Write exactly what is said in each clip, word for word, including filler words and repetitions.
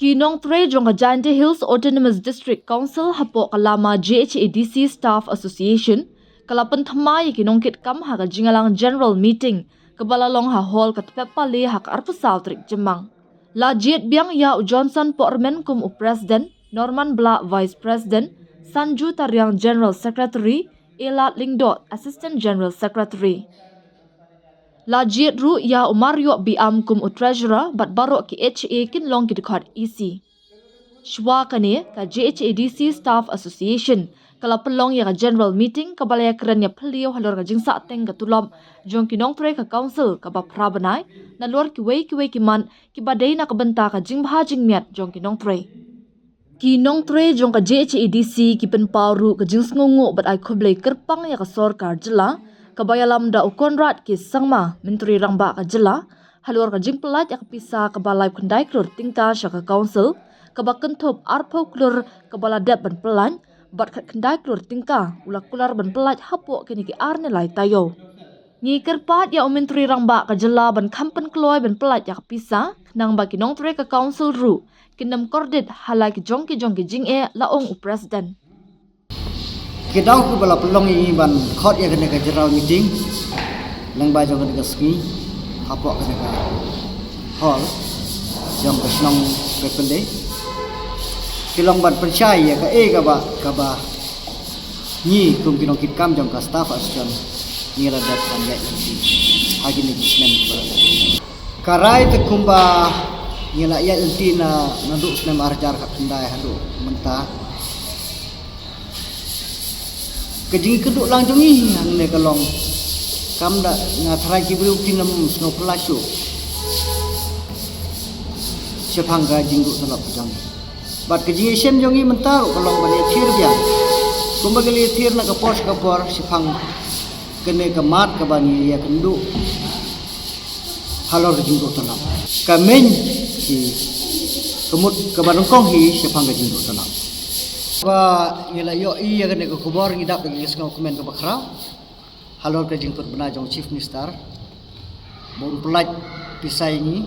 Ki nongtrei jong ka Jaintia Hills Autonomous District Council hapoh ka lama J H A D C Staff Association ka la pynthymmai ïa ki nongkitkam ha ka jingïalang general meeting kaba la long ha hall ka Tpep Paley ha ka arphew saw tarik Jymmang. La jied biang ïa u Johnson Pohrmen kum u President, Norman Blah Vice President, Sanju Tariang General Secretary, Elad Lyngdoh Assistant General Secretary. La jied ruh ïa u Marioh Biam kum u Treasurer bad baroh ki H A kin long ki dkhot E C. Shuwa kane ka J H A D C Staff Association ka la pynlong ïa ka general meeting kaba la ïakren ïaphylliew halor ka jingsahteng ka tulop jong ki nongtrei ka council kaba phra bnai nalor kiwei kiwei ki mat kiba dei na ka bynta ka jingbha jingmiat jong ki nongtrei. Ki nongtrei jong ka J H A D C ki pynpaw ruh ka jingsngewnguh bad ai khublei kyrpang ïa ka sorkar jylla kaba ïalam da u Conrad K Sangma, Myntri Rangbah ka jylla, halor ka jingpyllait ïa ka pisa kaba laiphew khyndai klur tyngka sha ka council, kaba kynthup arphew klur kaba la dep ban pyllait bad khatkhyndai klur tyngka u la kular ban pyllait hapoh kine ki ar ne lai taïew. Ngi kyrpad ïa u Myntri Rangbah ka jylla ban kham pynkloi ban pyllait ïa ka pisa khnang ba ki nongtrei ka council ruh kin ym kordit ha la ki jong ki jong ki jingeh, la ong u President. Ki daw kiba la pynlong ïa ngi ban khot ïa kane ka general meeting lyngba jong kane ka sngi hapoh kane ka hall jong ka shnong Tpep Paley. Ki long ban pynshai ïa kaei kaba, kaba ngi kum ki nongkitkam jong ka Staff Association ngi la dep ban ïaid lynti ha kine ki snem kiba la dep. Ka rai te kumba ngi la ïaid lynti na, naduh snem ar hajar khatkhyndai haduh mynta. Ka jingkynduh lang jong ngi hangne ka long, kam da nga tharai ki briew kin ym sngewphylla shuh shaphang ka jingduh tulop jong ngi. Bad ka jingïashem jong ngi mynta ruh ka long ban ïathir biang kumba ngi la ïathir na ka por sha ka por shaphang kane ka mat kaba ngi ïakynduh halor ka jingduh tulop. Ka main hi, ka mut kaba nyngkong hi shaphang ka jingduh tulop. Ba ngi la ïohi ïa kane ka khubor ngi dap da ka jingsngewkmen kaba khraw halor ka jingpynbna jong Chief Minister ba un pyllait pisa ïa ngi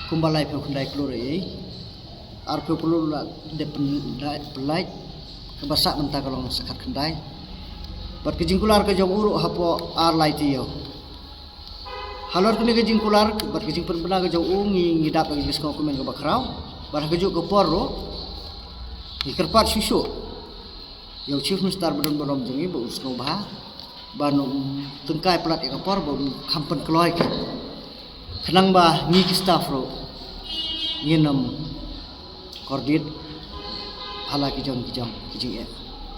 kumba laiphew khyndai klur ei. Arphew klur la dep pyn-, la pyllait, kaba sah mynta ka long sa khatkhyndai. Bad ka jingkular ka jong u ruh hapoh ar lai taïew. Halor kane ka jingkular bad ka jingpynbna ka jong u ngi, ngi dap da ka jingsngewkmen kaba khraw. Bad ha kajuh ka por ruh ngi kyrpad shuh shuh ïa u Chief Minister ba don burom jong ngi ba un sngewbha ban ym tyngkai palat ïa ka por, ba un kham pynkloi ka, khnang ba ngi ki staff ruh ngin ym kordit ha la ki jong ki jong ki jingeh.